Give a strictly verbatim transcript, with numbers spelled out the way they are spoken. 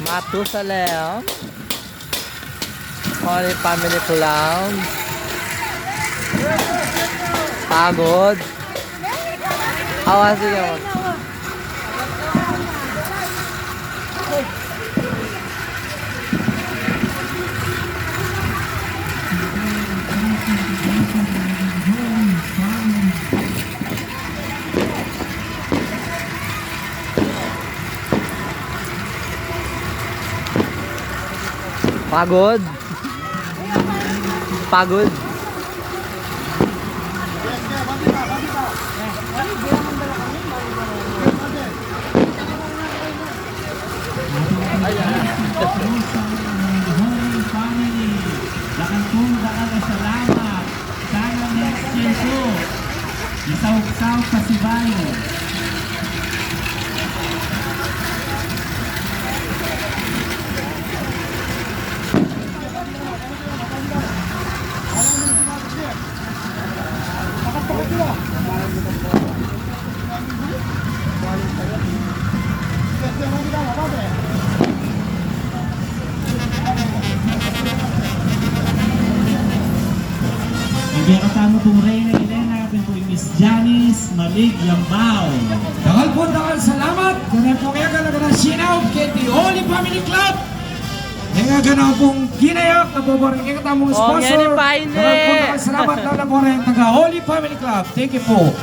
Matusalem. Holy Family Club. Pagod. Awa, sige, awa. Pagod. Pagod. Holy family, dakal pung dakal a salamat. Sana next year po, isauksauk pa si Bayo. Kekatamu pung Reyna Elena, kekatamu pung Miss Janice Malig Yambao. Dakal pung dakal a salamat. Kekatamu pung Ega Laganasinaw, keti Holy Family Club. Kekatamu pung ginayak, na po, kekatamu pung sponsor. Dakal pung dakal a salamat, lalo na pu reng taga Holy Family Club. Thank you po.